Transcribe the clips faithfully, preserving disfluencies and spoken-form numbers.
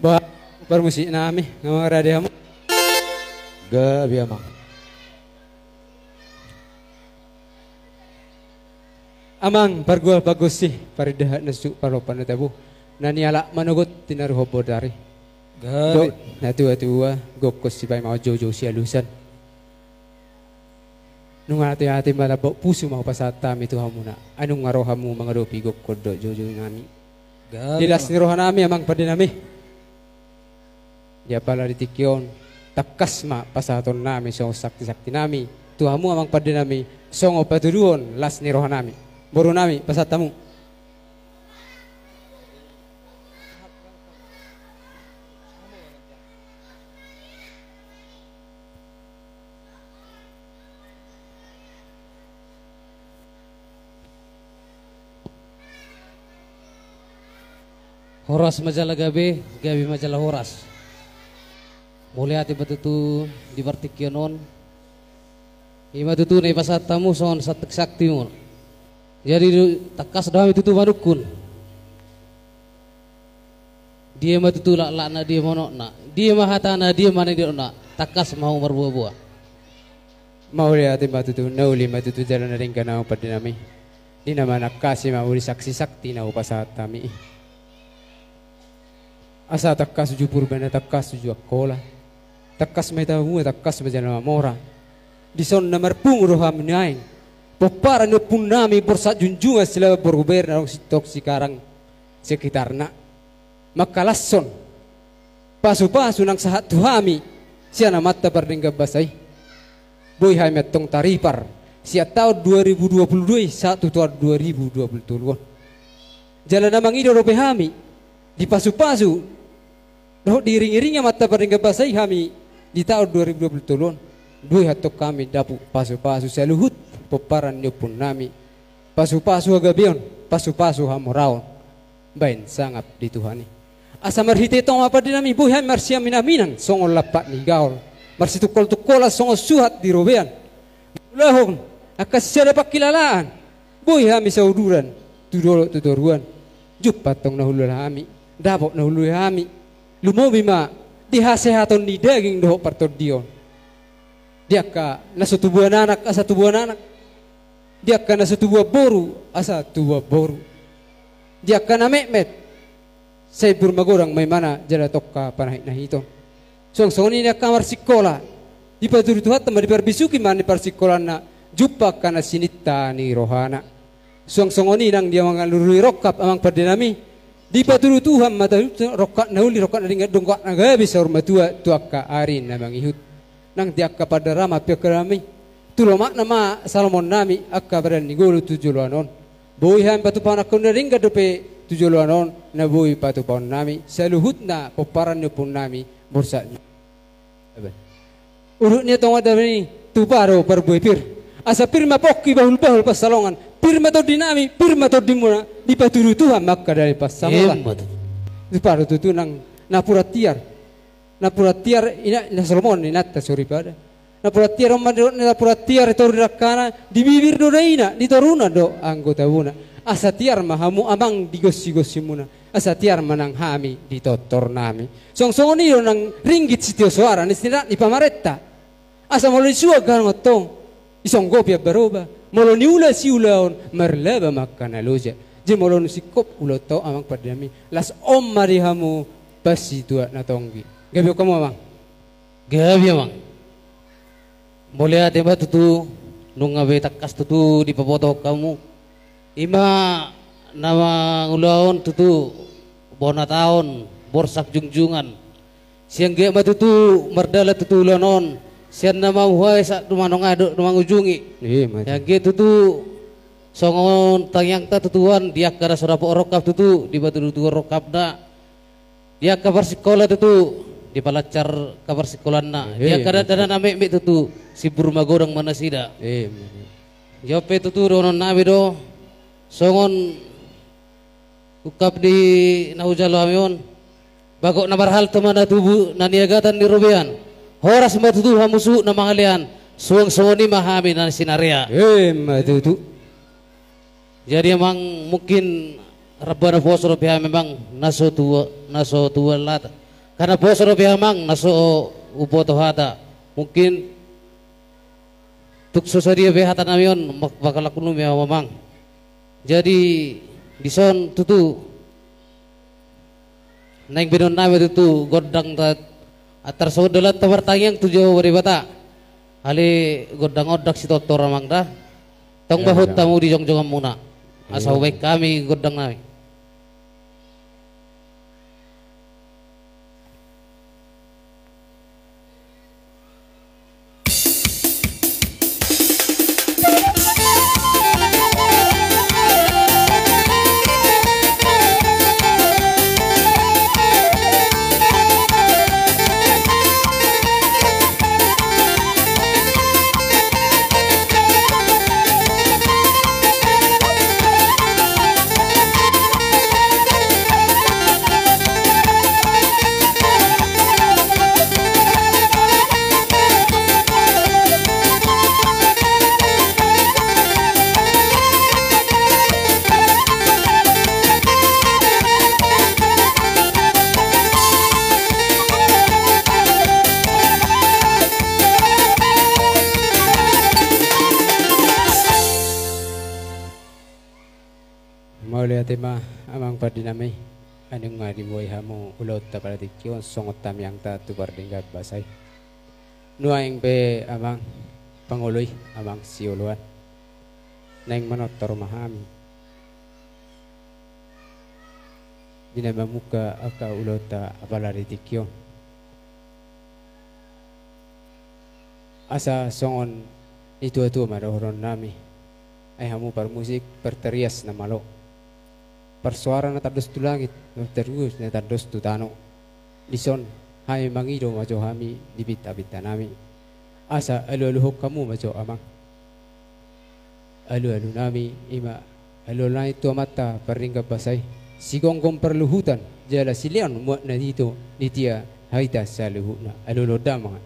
Ba, parmusik nami, nga mangarade hamu. Gabe, Amang. Amang, pargual pargonsi, parindahan na suhut, parlompan na tabo, na nialap manogot, tinaruhon bodari. Gabe. Dohot natuatua, gokhon sipaima, joujou sialusan. Nunga ateate malambok pusu ma hupasahat hami tu hamuna. Ai nunga ro hamu mangadopi gokhon dohot joujou nami. Gabe. Di las ni roha nami, Amang pande nami, di apala di tingki on, tangkas ma pasahaton nami songon saksisakti nami tu hamu, Amang pande nami, songon patuduhon las ni roha nami. Boru nami, pasahat hamu. Horas ma jala gabe, gabe ma jala horas. Mauliate ma tutu di partingkian on. I ma tutu na hupasahat hamu songon saksisakti on. Jadi do, tangkas do hami tutu manungkun. Dia ma tutu laklakna, dia ma unokna, dia ma hatana, dia ma na nidokna, tangkas ma hamu marboaboa. Mauliate ma tutu, na uli ma tutu jala na denggan, Amang pande nami. Di na manangkasi ma uli saksisakti na hupasahat hami. Asa tangkas uju Purba, na tangkas uju Angkola. Tangkas ma hita hamu, tangkas ma jala mamora. Dison na marpungu do hami nuaeng. Pomparan ni ompung nami Borsak Junjungan Silaban, Boru Berna, adong sintong Sikarang sekitarna. Mangkalashon pasupasu nang sahat tu hami sian Amanta Pardenggan Basa i. Boi hami antong taripar sian taon dua ribu dua puluh dua i sahat tu taon dua ribu dua puluh tolu on. Jala na mangido dope hami di pasupasu dohot diiringiringi Amanta Pardenggan Basa i hami di taon dua ribu dua puluh tolu on. Boi antong hami dapot pasupasu saluhut pomparan ni ompung nami. Pasupasu hagabeon, pasupasu hamoraon, baen sangap di Tuhan i. Asa marhite tong, Amang pande nami, boi hami marsiaminaminan songon lampak ni gaol, marsitungkoltungkolan songon suhat di robean. Mangulahon angka sisada pangkilalaan, boi hami sauduran tu dolok tu toruan. Jumpang tong na huula hami, dapot na huula hami. Lumobi ma di hasehaton ni daging dohot partondion. Di angka na so tubuan anak asa tubuan anak, di angka na so tubuan boru asa tubuan boru, di angka na metmet sai bur magodang ma imana jala tongka panahitnahiton. Suang songon i di angka marsingkola, dipatudu Tuhanta ma, diparbisuhi ma di parsingkolanna, jumpang angka na sininta ni rohana. Suang songon i nang di mangalului rongkap, Amang pande nami, dipatudu Tuhan ma tutu rongkap na uli, rongkap na denggan, rongkap na gabe saur matua tu angka ari na mangihut. Nang di angka pandarama pe, Amang pande nami, tu lomakna ma salomoon nami angka badan ni ngolu tu joloan on. Boi hami patupahon angka na denggan dope tu joloan on, na boi patupaon nami saluhutna pomparan ni ompung nami Borsak. Udut ni tonga dami, tupa do parbue pir. Asa pir ma pongki, bahulbahul pansalongan. Pir ma tondi nami, pir ma tondimuna, dipatudu Tuhan ma angka dame pansamotan. Emma tutu. Tupa do tutu nang napuran tiar. Napuran tiar ina, na salomoon inanta soripada. Napuran tiar on ma didok napuran tiar di toru ni dangkana, di bibir do daina, di torunan do anggo tabona. Asa tiar ma hamu amang di gonsigonsimuna. Asa tiar ma nang hami di tortor nami. Suang songon i do nang ringgit sitio soara ni sinanak ni pamarenta. Asa molo nisuan ganuan tong, disonggopi ambaroba. Molo niula siulaon, marlaba ma angka na loja. Jadi molo nusingkop ulaon tong, amang pande nami, las on ma di hamu pasituak na tonggi. Gabe hamu, amang. Gabe, amang. Mauliate ma tutu, nunga be tangkas tutu dipabotohon hamu. I ma na mangulahon tutu, bona taon, Borsak Junjungan. Sian anggiat ma tutu mardalan tutu ulaon on, sian na mamuhai sahat tu manongai dohot na mangujungi. Emma tutu. Sian anggiat tutu songon tangiangta tutu an, di angka na so dapot rongkap tutu, dipatudu Tuhan rongkapna. Di angka parsingkola tutu, dipalancar angka parsingkolanna. Di angka dakdanak na metmet tutu, simbur magodang ma nasida. Emma tutu. Jolo pe tutu dohonon nami do, songon ungkap ni na hujalo hami on. Bagot na marhalto ma na tubu na niagatan ni robean. Horas ma tutu hamu suhut na mangalean. Suang songon i ma hami na sinarea. Emma tutu. Jadi amang, mungkin ramba naposo dope hami amang, na so tua, na so tua lata. Karna poso dope amang na so huboto hata. Mungkin tung so sadia be hata nami on, mak-, manghalashon nami amang. Jadi dison tutu naeng baenon nami tutu gondang ta, antar songon dalan ta martangiang tu Jahowa Debata. Ale gondang on ndang sitortor amang da. Tong bahut hamu di jongjonganmuna. Asa hubaen hami gondang nami. Mauliate ma amang pande nami, ai nunga dibuhai hamu ulaonta pala tingki on songon tangiangta tu pardenggan basa i. Nuaeng pe amang pangoloi, amang sioloan, naeng manortor ma hami di na mamungka angka ulaonta pala di tingki on. Asa songon ni tua-tua ma dohonon nami. Ai hamu parmusik, partarias na malo, parsoara na tandos tu langit, partarias na tandos tu tano. Dison hami mangido ma jo hami di pinta-pinta nami. Asa alualuhon hamu ma jo amang. Alualu nami i ma, alualu nami tu Amanta pardenggan basa i, sigomgom parluhutan jala silehon muat na titi di hita saluhutna. Alualuhon damang.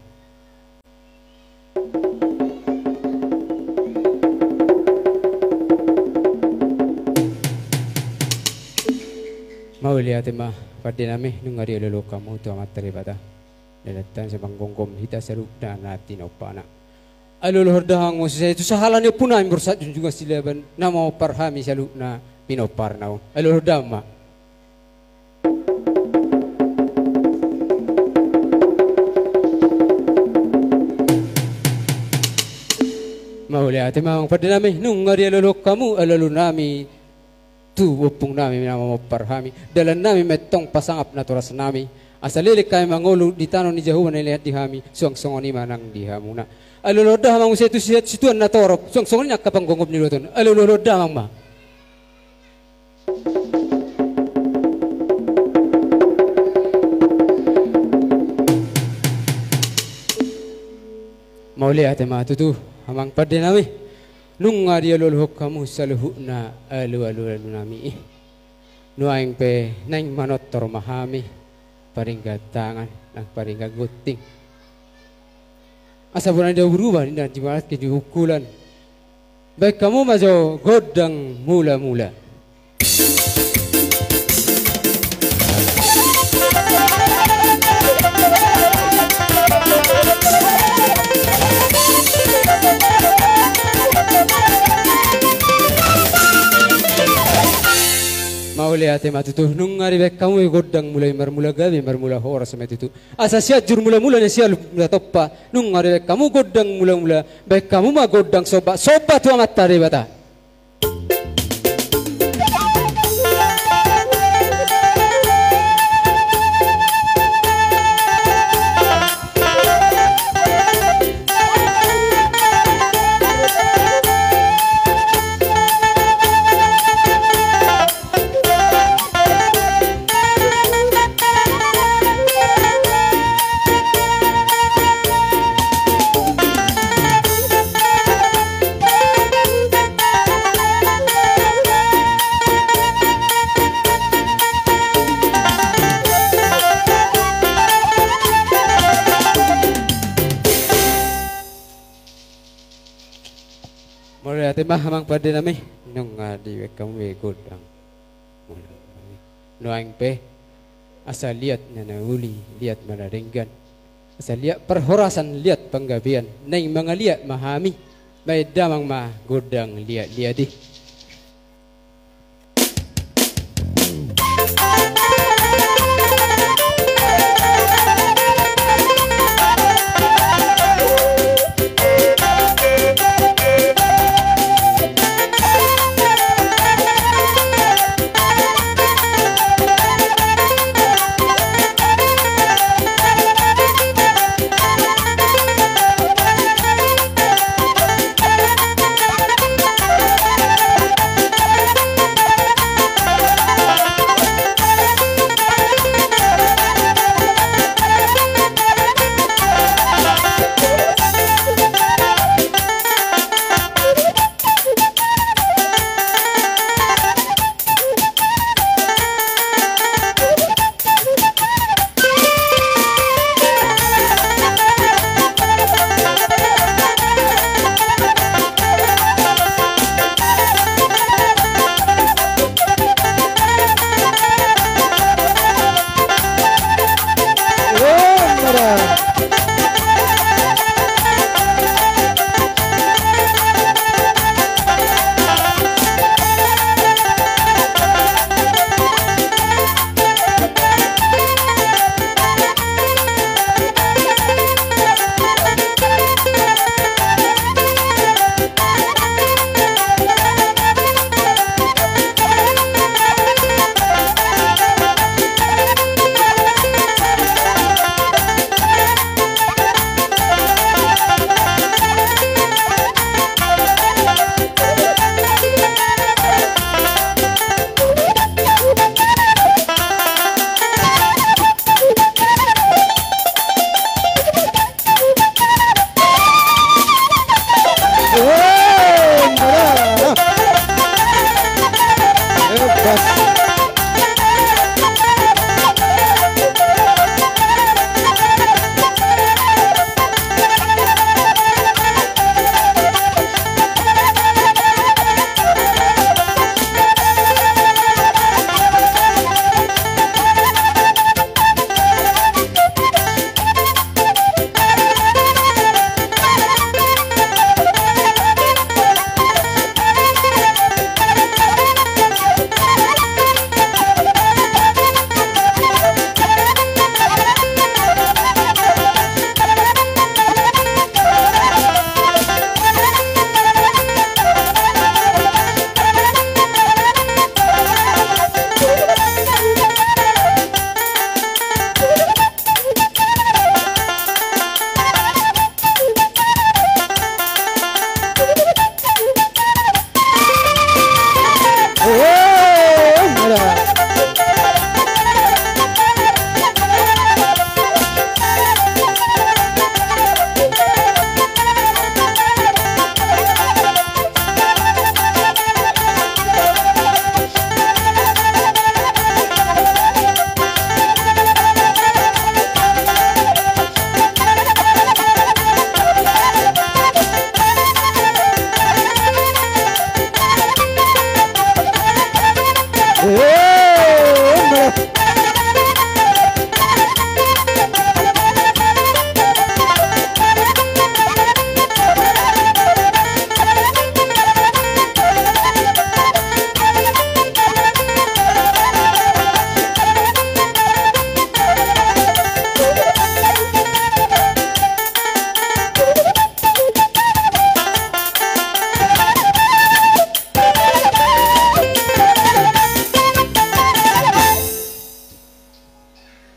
Mauliate ma pande nami, nunga dialualuhon hamu tu Amanta Debata. Dalan ta sai manggomgom hita saluhutna na tinompana. Alualuhon damang muse tu sahala ni ompunami Borsak Junjungan Silaban na mamompar hami saluhutna pinomparna on. Alualuhon damang ma. Mauliate ma amang pande nami, nunga dialualuhon hamu alualu nami tu ompung nami na mamompar hami. Dalan nami ma antong pasangap natoras nami. Asa leleng hami mangolu di tano ni Jahowa na nilean di hami, suang songon i ma nang di hamuna. Alualuhon damang muse tu sihat situan na torop, suang songon i nang angka panggomgom ni ulaonta on. Alualuhon damang ma. Mauliate ma tutu amang pande nami. Nunga dialualuhon hamu saluhutna alualu nami i. Nuaeng pe naeng manortor ma hami paringgan tangan nang paringgan gunting. Asa bona ni dabu ruba ninna, di mana ke di ukulan. Baen hamu ma jo gondang mulamula. Mauliate ma tutu, nunga dibaen hamu gondang mula i, marmula gabe marmula horas ma tutu. Asa Sianjur mulamula na sialup na tompa, nunga dibaen hamu gondang mulamula, baen hamu ma gondang somba, somba tu Amanta Debata. Mauliate ma amang pande nami, nunga dibaen hamu be gondang. Nuaeng pe Asa liat ma na uli, liat ma na denggan. Asa liat parhorasan, liat panggabean. Naeng mangaliat ma hami. Baen damang ma gondang liat-liat i.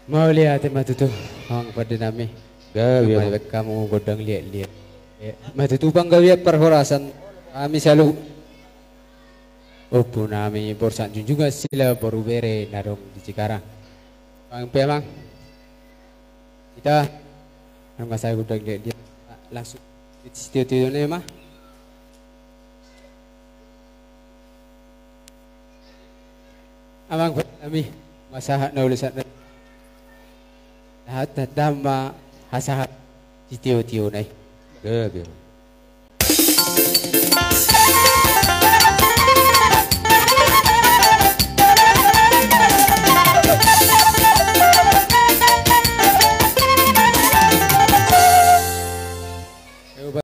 Mauliate ma tutu, amang pande nami. Gabe, amang. Mauliate hamu gondang liat-liat. Eh, ma tutu panggabean parhorasan hami saluhut. Ompu nami Borsak Junjungan Sila boru bere na adong di Cikarang. Amang pe, amang. Hita, amang, masa gondang liat-liat. Langsung sitio-tio nai ma. Amang pande nami, ma sahat na uli sahat na, sahat, sahat ma hasahat sitio-tio nai. Gabe.